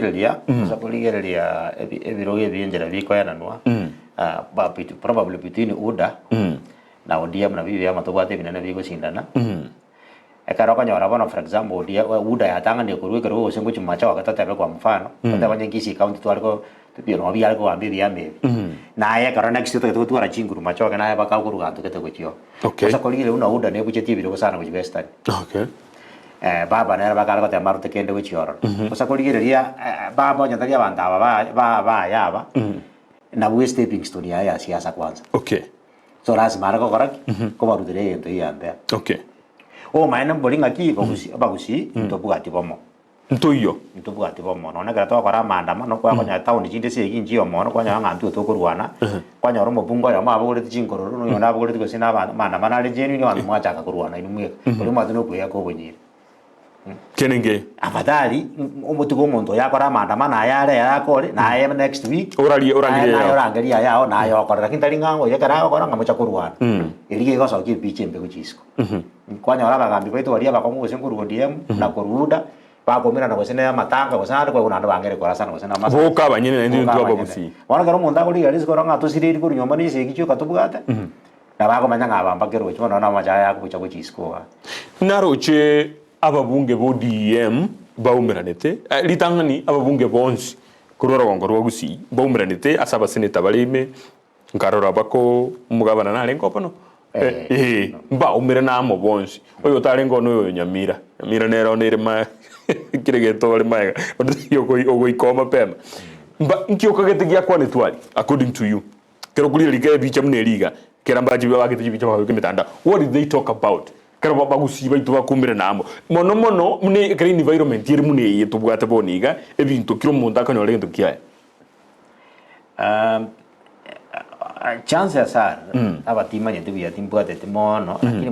Rigereria, ase korigereria ebirogo ebi enchera bikoenanwa, probably between UDA na ODM nabio ebiama tobwate ebinene bigoshindana. Ekero okonyora bono for example ODM UDA yatang'anire korwa ekerogo gose ngochia machoge totebe kwa mfano, totebe onye Kisii county tware ko nabo biare kogamba ebiama ebi. Naye ekero next totagete gotwara chinguru machoge naye bakakorwa ganto gete gochia oo. Okay. Ase korigereria buna UDA nebuchetie ebirogo sana gochia western. Okay. Baba nere bakare goteba marute kende gochia ororo. Gose korigereria baba onye tari abanto aba ba- ba- baye aba, nabwo estepping stone yaye ya siasa kwanza. Okay. So lazima are gokora ki? Kobarutera egento eyambea. Okay. Obomaene mbori ng'aki bagusi abagusii ntobwati bomo. Ntoiyo. Ntobwati bomo. Nonya ekero twakora amaandamano kwakonyora town chinde ase egi nchiyo mono kwanyora ng'a ntwe tokorwana, kwanyora omobunge oyomo abogoreti chinkororo na oyonde abogoreti gose na aba amaandamano are genuine abanto mwachaka korwana inwe mweka. Oria omwate na okoeyaka obonyira. Kende nkeiyo. Afadhali omotiga omonto oyo akore amaandamano aye are ere akore, naye next week, Orarie naye orangerie naye ayao. orangerie ayao naye okore. Lakini tari ng'a oyo ekero agokora ng'a mocha korwana. Erio egosokia epicha embe gochia isiko. Kwanyora abagambi baito baria abakong'u gose nkorwa ODM na korwa UDA, bakomerana gose na amatanga gose naende kwegwa naende bang'eire korasana gose na amasasi. Boka abanyene naende Boka intwe abanyene. abagusii. Bono ekero omonto akorigereria risiko orore ng'a tosireri korwa nyomba na esegi chioka tobwate, nabo akomanya ng'a aba mbake roche bono na amache aya agocha gochia isiko igaa. Naroche ababunge ba ODM baumeranete, ritang'ani ababunge bonsi korwa orogongo rwa Gusii mbaumeranete ase abaseneta bare ime, Nkarora bako omogabana narenge oo bono, eh, mbaumire namo bonsi, oyo otarenge oo noyo Nyamira, Nyamira nere one ere ma kere gento ore maega, onde taiyo ogoi ogoika oo mapema. Mba nki okagete giakwanetwe aria according to you? Ekero okorire rika ebicha buna eri iga, ekero mbache bagete chibicha bakabeka emetandao, what did they talk about? Ekero ba bagusii baito bakoumire namo, mono mono buna ekero environment ere buna eye tobwate bono iga, ebinto kera omonto akonyora egento kiaye. Chances are abatimanyeti buya timbwateti mono, lakini.